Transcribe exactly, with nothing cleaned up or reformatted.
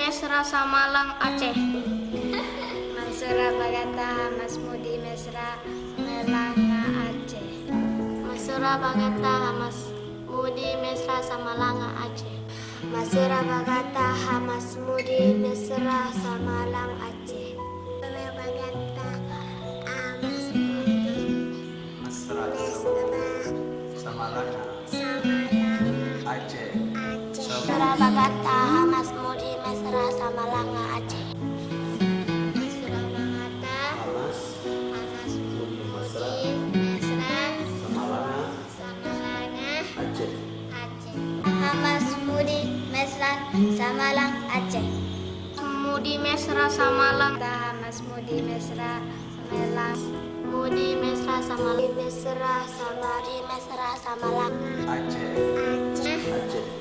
Месра Самаланг Аче. Масура богата, Хамас Муди Месра Самаланга Аче. Масура богата, Хамас Муди Месра Самаланга Аче. Масура богата, Хамас Муди Месра Самаланг Аче. Масура богата, Хамас Муди Месра Самаланга Аче. Аче. Масура богата, Хамас Муди Месра Самаланга Аче. Масура богата, Хамас Муди Месра Самаланга Аче. Хамас Муди Месра Самаланга Аче. Муди Месра Самаланг. Хамас Муди Месра Самаланг. Муди Месра Самаланг. Месра Самаланг. Аче. Аче. Аче.